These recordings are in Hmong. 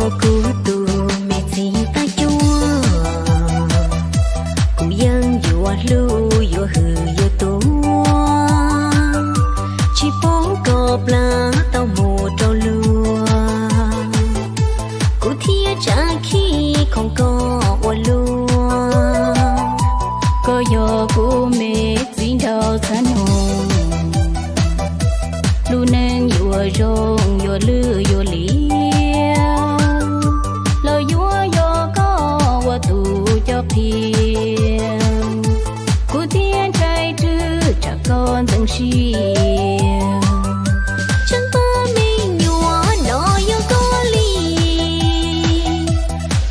Kuv tus me txiv qab cuab, kuv yeej yuav hlub yuav hwm yuav tuav, tsis pub koj plab tau mus rau luag, kuv thiaj tsa khij khoom koj ua luaj. Koj yog kuv me txiv nraug txav noog, lub neej yuav zoo yuav lwj yuav liam, los yuav yog koj ua tus coj qhia, kuv thiaj ntshai tsam koj ntxeev siab. Tsheej pab me nyuam no yog koj li,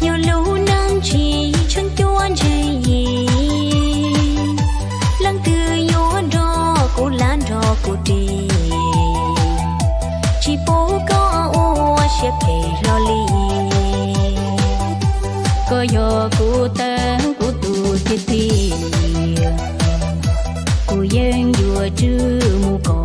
yog lub neej tsis tsheej cuab ntse yim, leej twg yuav nrog kuv lav nrog kuv ris, tsis pub koj ua siab phem hlo li. Koj yog kuv teeb kuv tus tiag tiag, kuv yeej yuav tswj mus kom